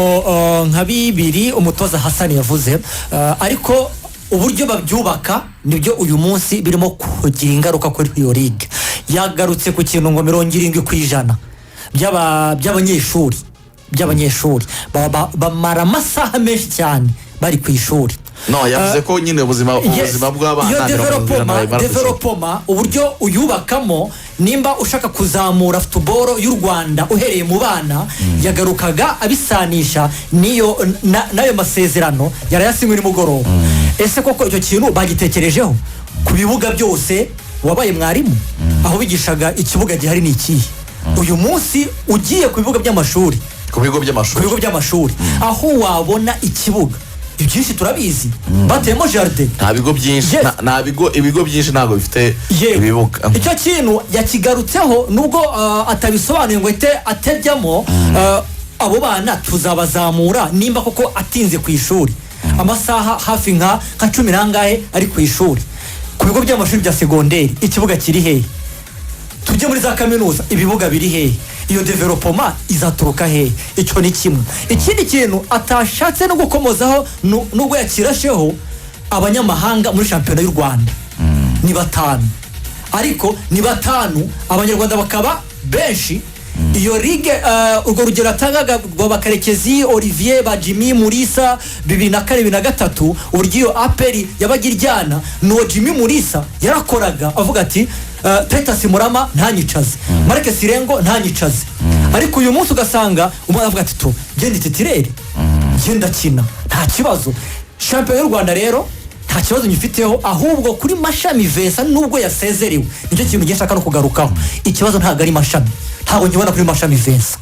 [SPEAKER 4] nka bibiri umutoza Hasani yavuze, ariko uburyo babyubaka nibyo uyu munsi birimo kugira ingaruka kuri iyo ligue. Yagarutse ku kintu ngo 70% by'abanyeshuri bamara amasaha menshi cyane bari ku ishuri.
[SPEAKER 1] No, yavuze ko nyine ubuzima
[SPEAKER 4] Yes.
[SPEAKER 1] ubuzima bw'abana
[SPEAKER 4] Iyo
[SPEAKER 1] 70%
[SPEAKER 4] développement
[SPEAKER 1] bayimara ku ishuri.
[SPEAKER 4] Développement, uburyo uyubakamo, nimba ushaka kuzamura football y'u Rwanda uhereye mu bana, yagarukaga abisanisha n'iyo n'ayo masezerano yarayasinywe nimugoroba. Ese koko icyo kintu bagitekerejeho? Ku bibuga byose, wabaye mwarimu aho bigishaga, ikibuga gihari ni ikihe uyu munsi ugiye ku bibuga by'amashuri?
[SPEAKER 1] Ku bigo
[SPEAKER 4] Ku
[SPEAKER 1] by'amashuri.
[SPEAKER 4] bigo by'amashuri aho wabona ikibuga, ibyinshi turabizi, bateyemo jardin.
[SPEAKER 1] Nta bigo byinshi. Nta bigo, ibigo byinshi ntabwo bifite ibibuga.
[SPEAKER 4] Icyo kintu yakigarutseho nubwo atabisobanuye ngo ahite atejyamo. Abo bana tuzabazamura nimba koko atinze ku ishuri amasaha hafi nka cumi n'angahe ari ku ishuri. Ku bigo by'amashuri bya segonderi ikibuga kiri hehe? Tujye muri za kaminuza, ibibuga biri hehe? Iyo développement izaturuka hehe? Icyo ni kimwe. Ikindi kintu atashatse no gukomozaho, nubwo yakirasheho, abanyamahanga muri shampiyona y'u Rwanda ni batanu, ariko ni batanu Abanyarwanda bakaba benshi. Iyo ligue, urwo rugero yatangaga rwa Bakarekezi Olivier, ba Jimmy Murisa 2004, 2003, uburyo iyo APR yabaga iryana, nuwo Jimmy Murisa yarakoraga avuga ati "Titus Murama ntanyicaze, Marc Sirengo ntanyicaze." Ariko uyu munsi ugasanga umwana avuga ati "Tu genda titulaire, genda kina, nta kibazo." Shampiyona y'u Rwanda rero nta kibazo nyifiteho, ahubwo kuri Mashami Vincent, nubwo yasezerewe, nicyo kintu ngiye nshaka no kugarukaho. Ikibazo ntabwo ari Mashami, ntabwo nkibona kuri Mashami Vincent.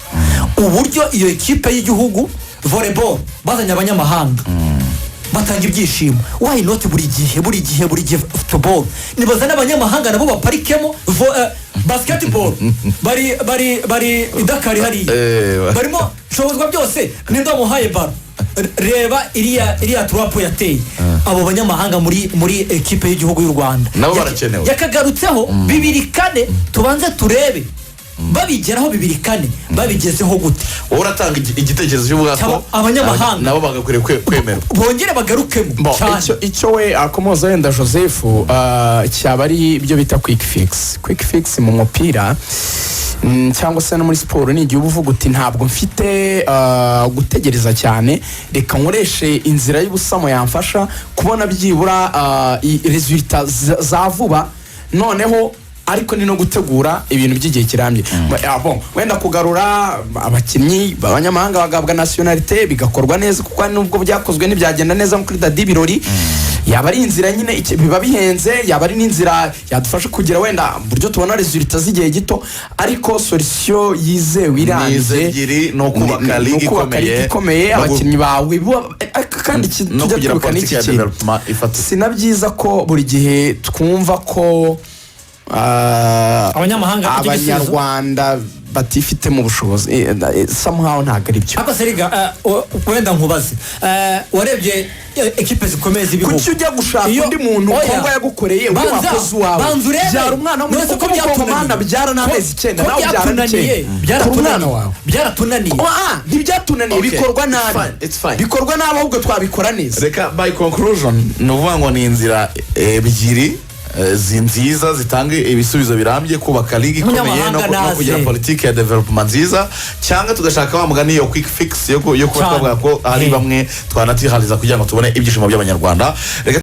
[SPEAKER 4] Uburyo iyo ekipe y'igihugu volleyball bazanye abanyamahanga batanga ibyishimo, why not buri gihe, buri gihe, buri gihe football nibazane abanyamahanga nabo baparikemo? Basketball bari i Dakar hariya, barimo shobozwa byose, ninde wamuhaye ballon? Reba iriya turapo yateye abo banyamahanga muri ekipe y'igihugu y'u Rwanda.
[SPEAKER 1] Nabo barakenewe.
[SPEAKER 4] Yakagarutseho 2004, tubanze turebe babigeraho 2004, babigezeho gute?
[SPEAKER 1] Wowe uratanga igitekerezo cy'uvuga ko
[SPEAKER 4] Abanyamahanga.
[SPEAKER 1] nabo bagakwiriye kwemerwa.
[SPEAKER 4] Bongere bagarukemo
[SPEAKER 3] Bo,
[SPEAKER 4] cyane.
[SPEAKER 3] Icyo we akomoza wenda Joseph, cyaba ari ibyo bita quick fix. Quick fix mu mupira cyangwa se no muri siporo ni igihe uba uvuga uti "Ntabwo mfite gutegereza cyane, reka nkoreshe inzira y'ubusamo yamfasha kubona byibura résultat za vuba." Noneho ariko ni no gutegura ibintu by'igihe kirambye. Bon, wenda kugarura abakinnyi b'abanyamahanga bagahabwa nationalité bigakorwa neza, kuko hari nubwo byakozwe ntibyagenda neza nko kuri Dadi Birori. Yaba ari inzira nyine, biba bihenze, yaba ari n'inzira yadufasha kugira wenda uburyo tubona résultat z'igihe gito, ariko solution yizewe irambye
[SPEAKER 1] Ni izi ebyiri, ni ukubaka
[SPEAKER 3] ni
[SPEAKER 1] ligue
[SPEAKER 3] ukubaka
[SPEAKER 1] ikomeye,
[SPEAKER 3] ligue ikomeye, abakinnyi bawe kandi
[SPEAKER 1] no
[SPEAKER 3] tujya
[SPEAKER 1] kugira
[SPEAKER 3] twibuka
[SPEAKER 1] politiki
[SPEAKER 3] n'iki
[SPEAKER 1] ya
[SPEAKER 3] kintu.
[SPEAKER 1] development ifatika.
[SPEAKER 3] Si na byiza ko buri gihe twumva ko
[SPEAKER 4] Abanyamahanga nicyo gisubizo.
[SPEAKER 3] Abanyarwanda batifitemo ubushobozi. Somehow ntabwo ari byo.
[SPEAKER 4] Ariko Seriga, wenda nkubaze, warebye ekipe zikomeye z'ibihugu?
[SPEAKER 3] Kuki ujya gushaka undi muntu
[SPEAKER 4] Oya.
[SPEAKER 3] Kongo yagukoreye uko
[SPEAKER 4] Banza,
[SPEAKER 3] wakoze uwawe?
[SPEAKER 4] banza urebe.
[SPEAKER 3] Byara umwana wo muri
[SPEAKER 4] None se ko
[SPEAKER 3] kuko umukongomani
[SPEAKER 4] byatunaniye?
[SPEAKER 3] abyara n'amezi 9,
[SPEAKER 4] Ko
[SPEAKER 3] nawe ubyara
[SPEAKER 4] byatunaniye?
[SPEAKER 3] n'9. Kura umwana
[SPEAKER 4] Byaratunaniye.
[SPEAKER 3] wawe.
[SPEAKER 4] Byaratunaniye.
[SPEAKER 3] Oh, ntibyatunaniye.
[SPEAKER 1] Okay,
[SPEAKER 3] Bikorwa
[SPEAKER 1] it's
[SPEAKER 3] nabi.
[SPEAKER 1] fine, it's fine.
[SPEAKER 3] Bikorwa nabi, ahubwo twabikora neza.
[SPEAKER 1] Reka by conclusion, ni ukuvuga ngo ni inzira ebyiri nziza zitanga ibisubizo birambye: kubaka ligue ikomeye
[SPEAKER 4] Umunyamahanga
[SPEAKER 1] no kugira
[SPEAKER 4] naze.
[SPEAKER 1] politiki ya development nziza, cyangwa tugashaka wa mugani iyo quick fix yo kuba
[SPEAKER 4] Cyane.
[SPEAKER 1] twavuga ko hari bamwe twanatihariza kugira ngo tubone ibyishimo by'Abanyarwanda. Reka